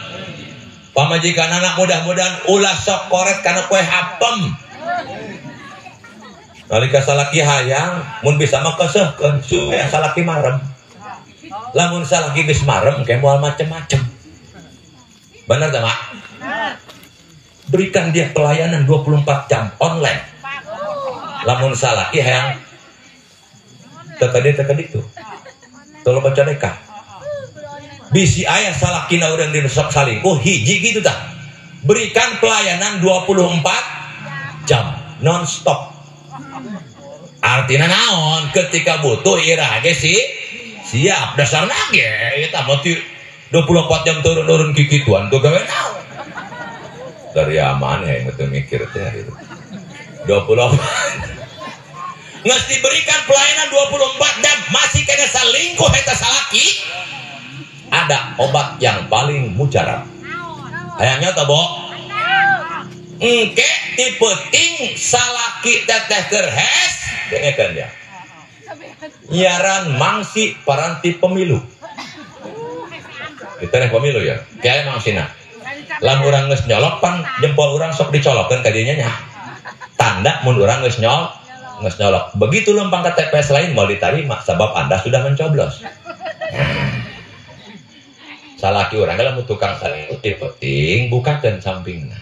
Pamajikan anak mudah-mudahan ulah sok koret kana kue apem. Nalika salaki hayang mun bisa mah kesehkeun supaya salaki marem. Lamun salaki geus marem engke moal macem-macem. Bener teh, Mak? Berikan dia pelayanan 24 jam online. Lamun salaki hayang teu ka ditu. Tolong baca deka. Bisi aya salakina urang dinu sok salingkuh hiji gitu tah. Berikan pelayanan 24 jam non stop. Artinya naon ketika butuh iraha ge si siap dasarna ge eta mah 24 jam turun-turun kikituan tuh gawe naon. Dari aman ya teu mikir teh itu. 24 geus diberikan pelayanan 24 jam masih kena salingkuh eta salaki. Ada obat yang paling mujarab. Hayangnya teh bo? Engke tipe ting salaki teteh keur hes dengekeun dia. Nyiaran mangsi paranti pemilu. Kita nih pemilu ya. Kiai mangsina. Lamun urang geus nyolok pan jempol urang sok dicolokkeun ka dinya nya. Tanda mun urang geus nyolok. Begitu lempang ke TPS lain mau diterima sebab Anda sudah mencoblos. Salaki urang lamun tukang salingkuh tipe ting bukakeun sampingna.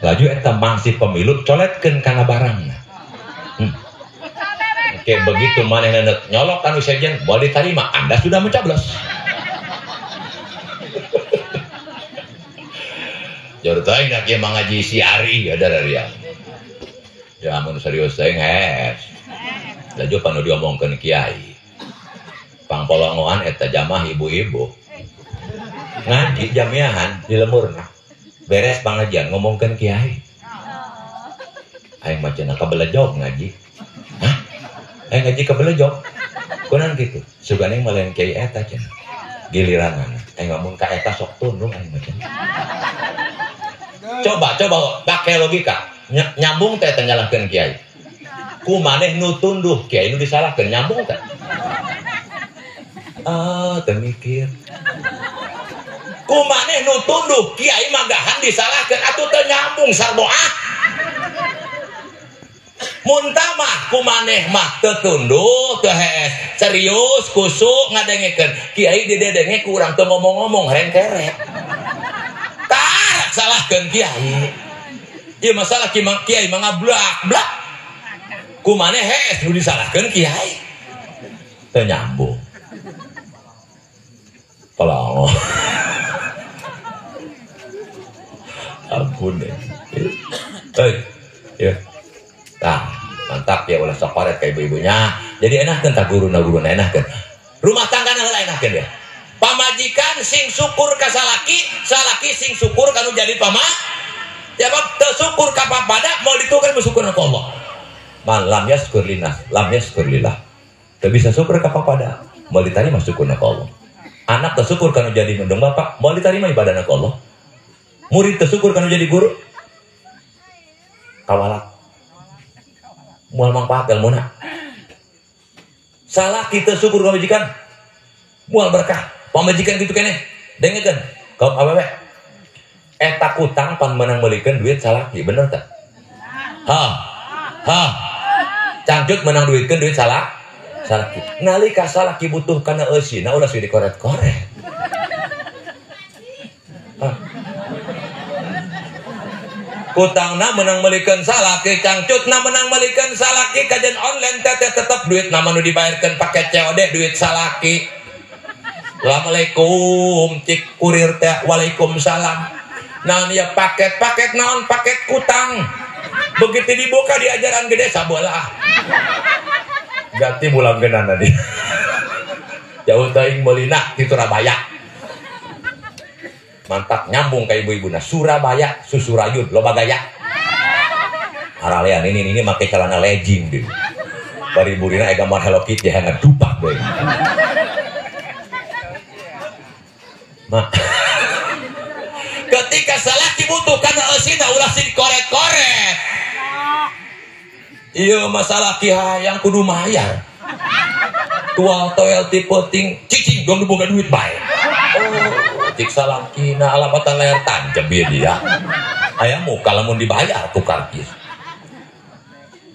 Laju eta mangsi pemilu coletkeun kana barangna. Oke, begitu manehna nyolok anu sejen boleh diterima, Anda sudah mencoblos. Jor teuing da kieu mangaji si Ari ya dari ya. Ya amun serius teuing hes. Laju panu diomongkeun kiai. Pangpolongoan eta jamaah ibu-ibu. Ngaji jamiahan di lemurna. Beres pengajian ngomongkeun kiai. Aing mah cenah kabelejog ngaji. Hah? Aing ngaji kabelejog. Kunaon kitu? Sugan aing mah lain kiai eta cenah. Giliranana. Aing ngomong ka eta sok tundung aing mah cenah. Coba pakai logika. Nyambung teh teh nyalahkeun kiai. Ku maneh nu tunduh kiai nu disalahkeun nyambung teh. Ah, teu mikir. Ku maneh nu tunduh kiai magahan disalahkeun atuh teu nyambung sarboah. Mun mah ku maneh mah teu tunduh teu hees serius kusuk ngadengekeun kiai didedenge ku urang teu ngomong-ngomong rengkerek. Tarak salahkeun kiai. Ieu masalah kiai mah ngablak-blak. Ku maneh hees nu disalahkeun kiai. Teu nyambung. Tolong. Ampun deh. Hei, ya. Nah, mantap ya ulah sok koret ka ibu-ibunya. Jadi enakeun tah guruna-guruna enakeun. Rumah tangga heula enakeun dia. Pamajikan sing syukur ka salaki, salaki sing syukur kanu jadi pama. Jawab teu syukur ka papada moal ditukeun bersyukur ka Allah. Man lam yaskur linas, lam yaskur lillah. Teu bisa syukur ka papada, moal ditarima syukurna ka Allah. Anak teu syukur kanu jadi mendung bapak, moal ditarima ibadahna ka Allah. Murid teu syukur kana jadi guru. Kawalak. Moal mangpaat ilmuna. Salaki teu syukur ka pamajikan. Moal berkah. Pamajikan kitu keneh. Dengekeun kaum awewe. Eta kutang pan meunang meulikeun duit salaki, bener teh? Ha. Ha. Cangcut menang duitkeun duit salaki. Nalika salaki butuh kana eusina ulah sudah dikoret-koret. Kutangna menang meulikeun salaki, cangcutna menang meulikeun salaki, kajian online teteh tetep duit nama nu dibayarkeun pake COD duit salaki. Assalamualaikum cik kurir teh, waalaikumsalam. Naon ya paket-paket naon paket kutang. Begitu dibuka di ajaran gede sabolah. Ganti bulan genan tadi. Jauh teuing meulina di Surabaya. Mantap nyambung ke ibu-ibu nah Surabaya susurayun loba gaya. Aralean ini make celana legging deui. Bari burina aya gambar Hello Kitty yang ngedupak deui. Mak. Ketika salaki butuh kana eusina ulah sing koret-koret. Iya masalah ki hayang kudu mayar. Tual toel tipe ting cicing dong diboga duit bae. Oh, cik salaki na alamatan layar tancep ieu dia. Aya muka lamun dibayar ku karcis.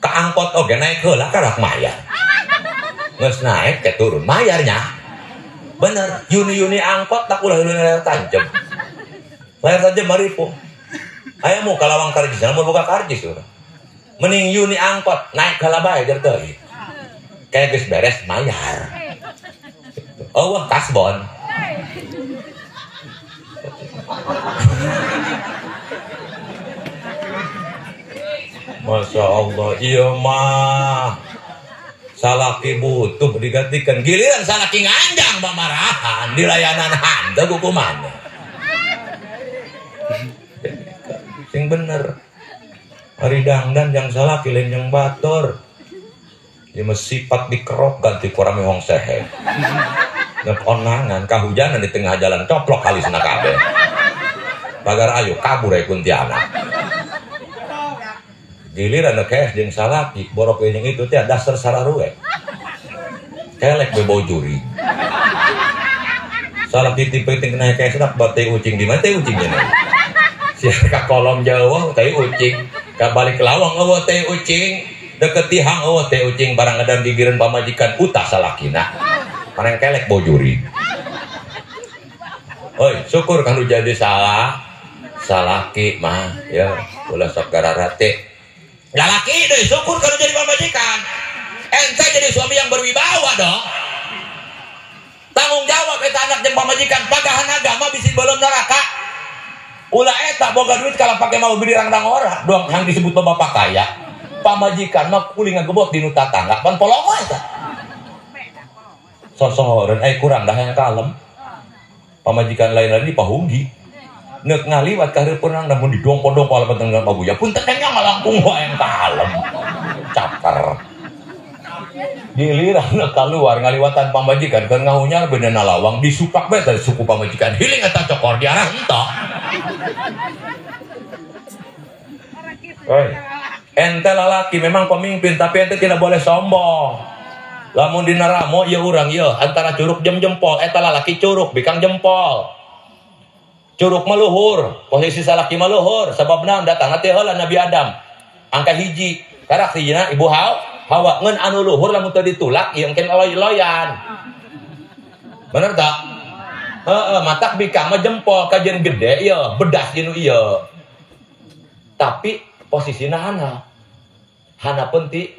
Ka angkot oge naik heula karak mayar. Geus naik ke turun mayarnya. Bener, yuni-yuni angkot tak ulah yuni layar tancep. Layar tancep maripo. Aya muka lawang karcis, lamun boga karcis urang. Mending yuni angkot naik heula bae jer teuing. Kayak geus beres mayar. Oh wah kasbon. Masya Allah, iya mah salaki butuh digantikan. Giliran salaki nganjang pamarahan di layanan hantu kukumana. Sing bener. Hari dangdan yang salaki lain yang batur. Dia sifat dikerok ganti kurang mihong sehe. Nek onangan kahujanan di tengah jalan coplok halisna kabeh. Pagar ayo kabur aya kuntianak. Giliran nek kees jeung salaki borok jeung itu teh dasar sararue. Kelek be bau juri. Salaki tipe ting kena kees dak bate ucing di mana teh ucingnya nih. Sia ka kolom jauh teh ucing, ka balik lawang eueuh teh ucing, deket tihang eueuh teh ucing barang edan gigireun pamajikan utah salakina. Pareng kelek bau juri. Oi, syukur kalau jadi salah salaki mah ya ulah sok gararate. Lalaki deh, syukur kalau jadi pamajikan. Ente jadi suami yang berwibawa dong. Tanggung jawab eta anak jeung pamajikan, pagahan agama bisi belum neraka. Ulah eta boga duit kalau pakai mau beli rangdang ora, doang yang disebut bapak kaya. Pamajikan mah kuling ngagebot di nu tatangga, pan polongo eta. Sosohoreun kurang dah yang kalem. Pamajikan lain-lain dipahunggi. Nek ngaliwat ka hareupeun namun didongko-dongko alamat dengan pabuya pun tetengnya ngalangkung wae yang kalem. Caper. Giliran nek keluar ngaliwatan pamajikan keur ngahunyar beunana lawang disupak bae teh suku pamajikan. Hiling eta cokor diarah entok. Oi. Ente lalaki memang pemimpin tapi ente tidak boleh sombong. Lamun dina ramo ieu urang ieu antara curug jeung jempol eta lalaki curug bikang jempol. Curug maluhur, posisi salaki maluhur, sababna datang teh heula Nabi Adam. Angka hiji, karak hijina ibu Hawa ngeun anu luhur lamun teu ditulak ieu engken loy-loyan. Bener tak? Heeh, matak bikang mah jempol kajian gede ieu, bedas jeung ieu. Tapi posisina hana. Hana pun ti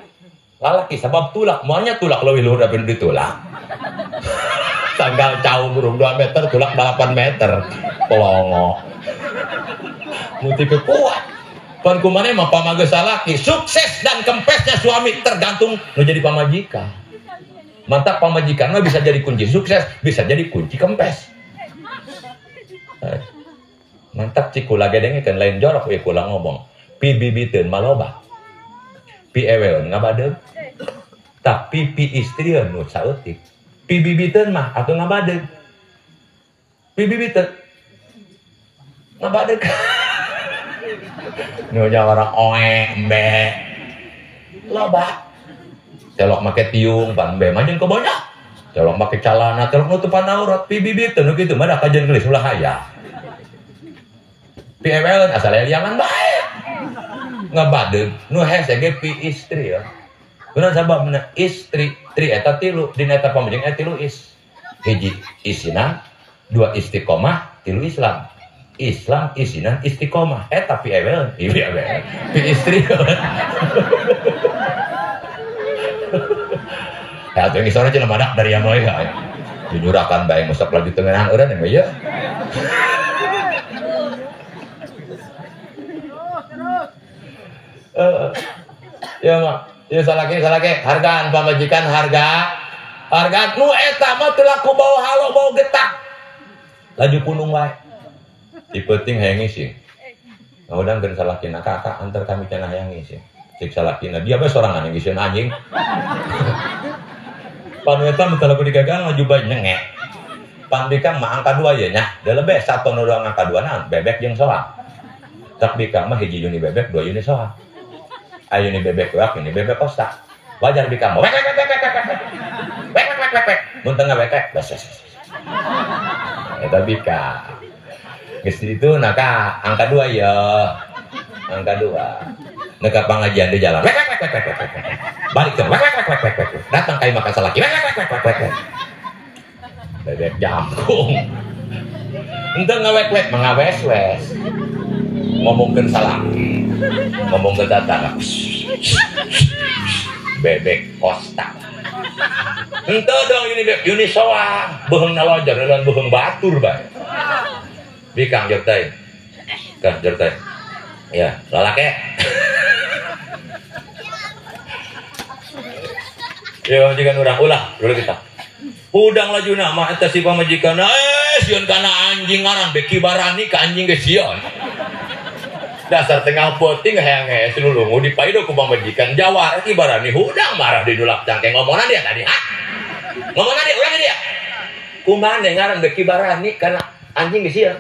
lalaki sabab tulak, moalnya tulak leuwih luhur daripada ditulak. Tanggal jauh burung 2 meter, tulak 8 meter. Pelongo. Muti kuat. Pan kumane mah pamageus salaki, sukses dan kempesnya suami tergantung nu jadi pamajikan. Mantap pamajikan mah bisa jadi kunci sukses, bisa jadi kunci kempes. Mantap cik kula ge dengekeun lain jorok we kula ngomong. Pi bibiteun maloba. Pi eweun ngabadeug. Tapi pi istrieun nu saeutik. Pi bibiteun mah atuh ngabadeug. Pi bibiteun. Ngabadeg. Nu jawara oe embe. Loba. Celok make tiung pan embe mah jeung kebonyak. Celok make calana, celok nutupan aurat, pi bibit teu nu kitu mah da kajeun geulis ulah aya. Pi eweleun asal liangan bae. Ngabadeg nu hese ge pi istri ya. Kunaon sababna istri tri eta tilu dina eta pamajeng eta tilu is. Hiji isina, dua istiqomah, tilu Islam. Islam isinan istiqomah. Eta pi eweleun, pi eweleun. Pi istri. Ya atuh ngisor aja madak dari yang ya. Dinyurakan bae ngusap lagi tengenahan urang yang ieu. Ya mak, ya salaki hargaan pamajikan harga. Hargaan nu eta mah teu laku bau halo bau getak. Laju punung wae. Di peuting hayang ngisi. Ngahudang geun salakina kakak antar kami cenah hayang ngisi. Cik salakina dia bae sorangan yang ngisieun anjing. Panu eta mah teu laku digagang laju bae nyengek. Pan bikang mah angka 2 ye nya. Da lebeh saton doang angka 2 naon bebek jeung soang. Tak bikang mah hiji uni bebek 2 uni soang. Ayo ni bebek wak, ini bebek kosta. Wajar bikang wek wek wek wek wek wek. Wek wek wek wek wek. Mun teu ngawek wek bas bas. Eta bikang. Geus itu naka angka 2 ya. Angka 2. Neka pengajian di jalan. Wek wek wek wek wek wek. Balik ke wek wek wek wek wek. Datang kai makan salaki. Wek wek wek wek wek. Bebek jangkung. Henteu ngawek-wek, mangawes-wes. Ngomongkeun salaki. Ngomongkeun tatangga. Bebek kosta. Henteu dong ini bebek uni soang, beuheungna lojar dan beuheung batur bae. Bikang jertai. Kang jertai. Ya, lalake. Ya pamajikan urang ulah dulu kita. Udang lajuna mah eta si pamajikan sieun kana anjing ngaran beki barani ka anjing ge sieun. Dasar tengah peuting hayang hese lulungu dipaido ku pamajikan jawara ki barani hudang marah di dulak cangkeng ngomongna dia tadi ha. Ngomongna dia urang dia. Kumaha ngaran beki barani kana anjing ge sieun.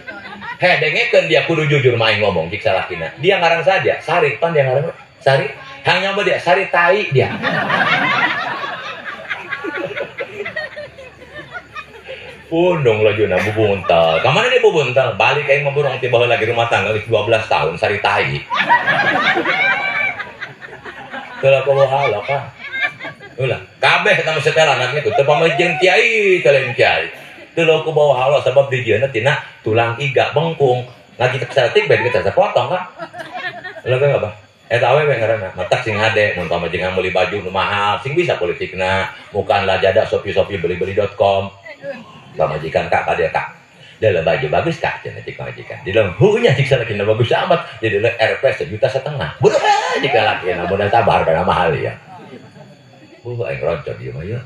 He dengekeun dia kudu jujur main ngomong cik salakina. Dia ngaran saja Sari pan dia ngaran Sari. Hang nyampe dia Sari tai dia. Pundung lajuna bubuntal. Kamana dia bubuntal? Balik aing mah burung tiba lagi rumah tangga geus 12 tahun sari tai. Teu laku halo ka. Ulah, kabeh eta mah setelan kitu teu pamejeng kiai teu lain kiai. Teu laku bawa halo sabab dijieunna tina tulang iga bengkung. Lagi saeutik bae kita potong ka. Ulah ge abah. Eta awewe ngaranna, matak sing hade mun pamajengan meuli baju nu mahal, sing bisa politikna, bukan lajada shopee-shopee beli-beli.com. Pamajikan kak ka dia kak. Dalam baju bagus kak cenah cik pamajikan. Di dalam hunya cik salakina bagus amat. Jadi RP 1,5 juta. Buruh jika lakina modal sabar karena mahal ya. Aing roncot ieu mah ya.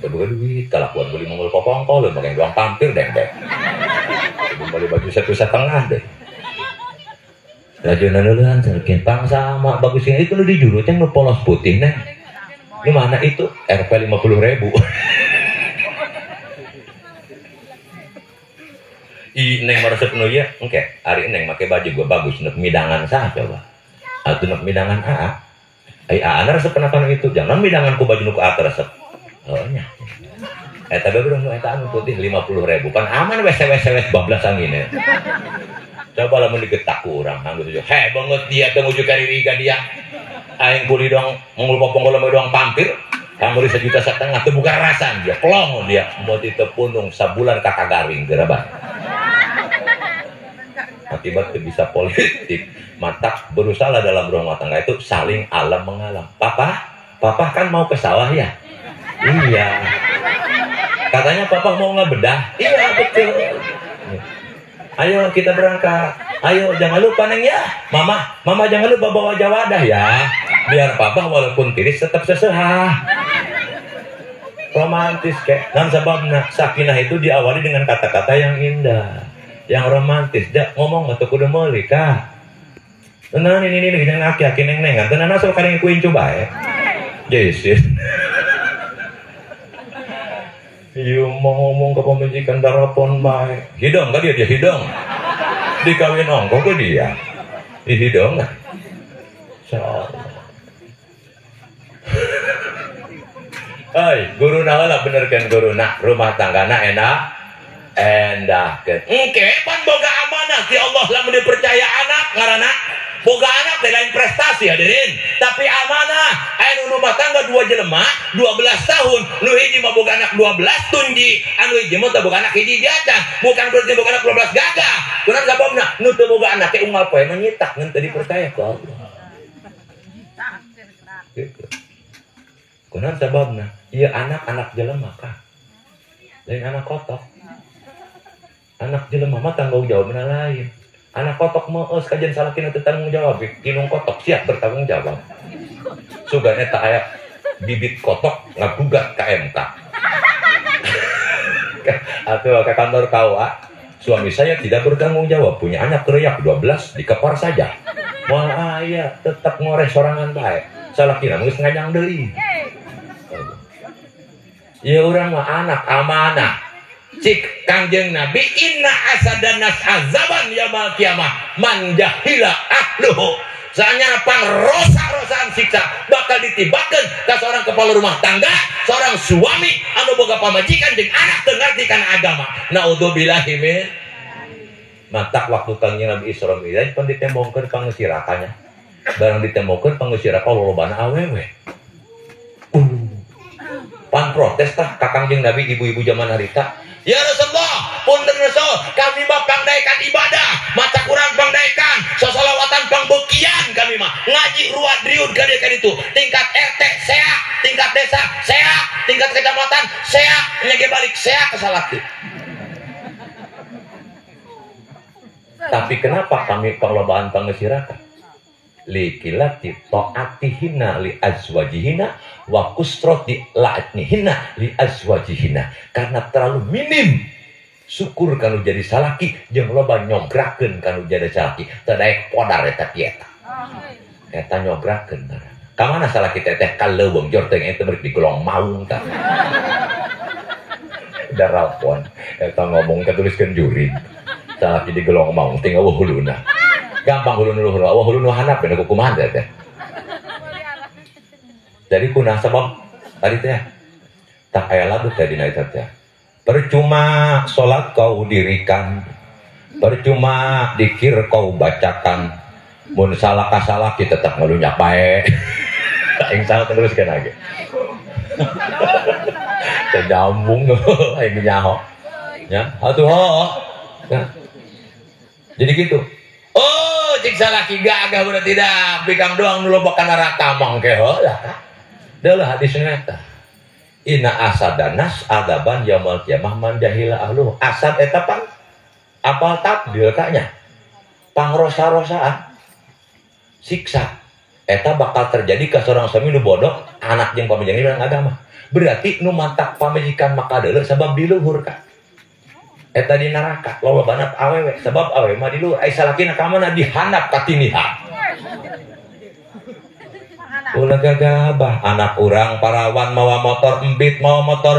Teu boga duit kalakuan beli mongol popongkol make doang pampir dengdek. Beli baju 1,5 deh. Lajuna nuluhan salkin pang sama bagusnya itu nu di juru teh nu polos putih nah. Nu mana itu RP 50.000. I neng meresep nu ieu engke ari neng make baju gua bagus nek midangan sah coba. Atuh nek midangan aa. Ai aa na resep kenapa nu itu? Jangan midangan ku baju nu ku aa resep. Oh nya. Eta bae nu eta anu putih 50.000 pan aman wes wes wes bablas angin. Coba lamun digetak ku urang hanggeus tujuh. He banget dia teu nguju kaririga dia. Aing kuli doang mongol popongkol doang pampir. Hanggeus 1,5 juta teu buka rasan dia. Plong dia mau teu punung sabulan kakak garing geura. Akibat bisa politik, mata berusaha dalam rumah tangga itu saling alam mengalam. Papa, papa kan mau ke sawah ya? Iya. Katanya papa mau ngebedah. Iya betul. Ayo kita berangkat. Ayo jangan lupa neng ya. Mama, mama jangan lupa bawa jawadah ya. Biar papa walaupun tiris tetap sesehah. Romantis kek. Dan sebabnya sakinah itu diawali dengan kata-kata yang indah, yang romantis. Dak ngomong atau kudu meuli kah. Tenang ini jangan aki-aki neng-nengan. Tenang asal kadang ikuin coba ya. Yesus. Iya mau ngomong ke pemajikan darapon bae. Hidung kan dia hidung. Dikawin ongkoh ke dia. Ih dong. Hai, guru lah benerkeun guruna, rumah tanggana enak endahkeun. Engke pan boga amanah ti Allah lamun dipercaya anak ngaranna. Boga anak teh lain prestasi hadirin, tapi amanah. Aya nu rumah tangga 2 jelema 12 tahun, nu hiji mah boga anak 12 tunji, anu hiji mah teu boga anak hiji jajan. Bukan berarti boga anak 12 gagah. Kunaon sababna? Nu teu boga anak teh unggal poe mah nyitak ngan teu dipercaya ku Allah. Gitu. Kunaon sababna? Ieu anak-anak jelema kah? Lain anak kotok. Anak jelema mah tanggung jawabna lain. Anak kotok mah eus kajian salakina teu tanggung jawab, inung kotok siap bertanggung jawab. Sugan eta aya bibit kotok ngagugat ka MK. Atau ke kantor KUA, suami saya tidak bertanggung jawab, punya anak teriak 12 dikepar saja. Moal aya tetap ngoreh sorangan bae. Salakina geus nganyang deui. Ya urang mah anak amanah. Cik Kangjeng Nabi inna asadanas azaban yaumil kiamah man jahila ahluhu. Saanya pangrosa-rosaan siksa bakal ditibakeun ka seorang kepala rumah tangga, seorang suami anu boga pamajikan jeung anak teu ngarti kana agama. Naudzubillahi min. Matak waktu Kangjeng Nabi Isra Mi'raj pan ditembongkeun pangeusirakannya. Barang ditembongkeun pangeusiraka lolobana awewe. Pan protes tah ka Kangjeng Nabi ibu-ibu zaman harita. Ya Rasulullah, punten Rasul, kami mah pangdaekan ibadah, maca Quran pangdaekan, sosolawatan pangbekian kami mah, ngaji ruad riud ka dieu ka ditu, tingkat RT sea, tingkat desa sea, tingkat kecamatan sea, nya ge balik sea ke salaki. Tapi kenapa kami panglobaan pangeusirakan? Likilati ta'atihina li azwajihina wa kusroti la'atnihina li azwajihina, karena terlalu minim syukur kanu jadi salaki jeung loba nyograkeun kanu jadi salaki teu daek podar eta pieta eta nyograkeun ngaranna. Ka mana salaki teh teh ka leuweung jor teh eta beureuk digolong maung tah darapon eta ngomong katuliskeun juri salaki digolong maung teh eueuh huluna. Gampang hulu nu luhur, awah hulu nu handap bena kumaha teh teh. Jadi kunah sabab tadi teh tak aya lagu teh dina eta teh. Percuma salat kau dirikan, percuma dikir kau bacakan, mun salah ka salaki tetap ngalunyak bae. Aing salah teruskeun lagi. Teu nyambung aing nyaho. Ya, atuh ho. Ya. Jadi gitu. Oh, cik salaki gagah udah tidak, bikang doang nu loba kana neraka mangke heula. Deuleuh hadisna eta. Inna asadanas adaban yaumil kiamah man jahila ahluh. Asad eta pan apal tabdil kanya. Pangrosa-rosaan siksa eta bakal terjadi ka seorang suami nu bodoh, anak jeung pamajikan dalam agama. Berarti nu mantak pamajikan maka deuleuh sabab di luhur ka. Eta di neraka lolobana awewe sebab awewe mah di luhur ai salakina ka mana dihandap katinihan. Ulah gagabah anak urang parawan mawa motor embit mawa motor